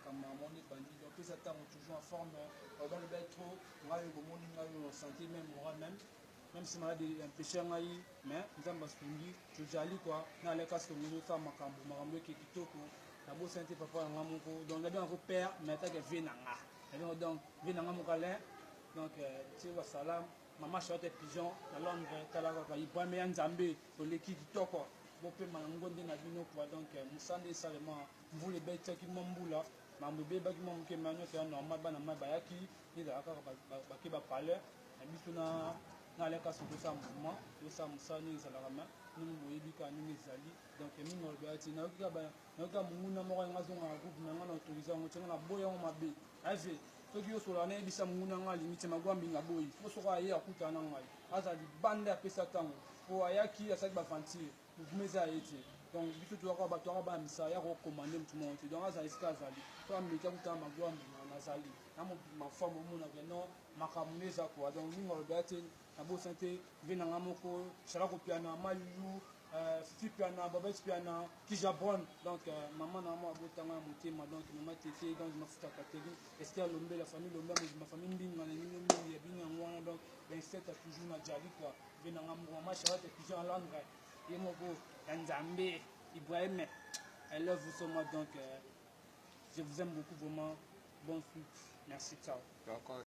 Makambo ya monde ebandi, donc pesa ntango, toujours en forme. Baloba trop ngai oyo bomoni ngai oyo, santé même, moral même, même si malade empêche ngai, mais Nzambe asungi, tozali quoi. Naleka songo, ezosala makambo, makambo eke kitoko. Nabosani te papa na nga moko, donc nabengako père, mais atake vie na nga nabengo, donc vie na nga moko Alain. Donc tie wasalam, mama Charlotte Pigeon na Londres. Tala kaka Ibrahim ya Nzambe, toleki kitoko, bopema na ngonde na bino quoi. Donc mosanda esalema, mvula ebetaki mwa mbula, mambo ebebaki mwa moke, ma nyonso ya normal. Bana mai bayaki, ezala kaka bake bapalais na biso na naleka so, tosala mouvement, tosala mosala ndenge ezalaka, ma ndenge boyebi kaka ndenge ezali. Donc mingi alobaka ti nayoki kaka monguna moko yanga azonga na groupe na nga na autorise yango tianga na boyi yango mabe ave. Soki yosola, nayebisa monguna nga alingi te magwa mbinga boyi po soki aye akutana na ngai, aza libanda, apesa ntango po ayaki asalaki baventure, mouvement eza ye te. Donc biso tozaka bato aka bana misala ya kokomande motu moko te. Donc azala esika azali, so ameki akutana magwa mbinga, nazali na mafwa momonaka non, makambo nde eza quoi. Donc mingi alobaka te, nabosani te mpe na nga moko sala kopiana Mayulu, Fifi Piana, Babet Piana, Kijabron. Donc mama na mama abotanga ya motema, donc mama Tete, donc mafuta Catherine Esther Lombe, la famille Lombe, ma famille Mbinga na nino mingi ya bino yango wana. Donc 27 a toujours na jali quoi. Mpe na nga moko mama Charlotte Pigeon Londres, ye moko ya Nzambe Ibrahim, I love you so much. Donc je vous aime beaucoup vraiment. Bonne suite, merci, ciao. D'accord.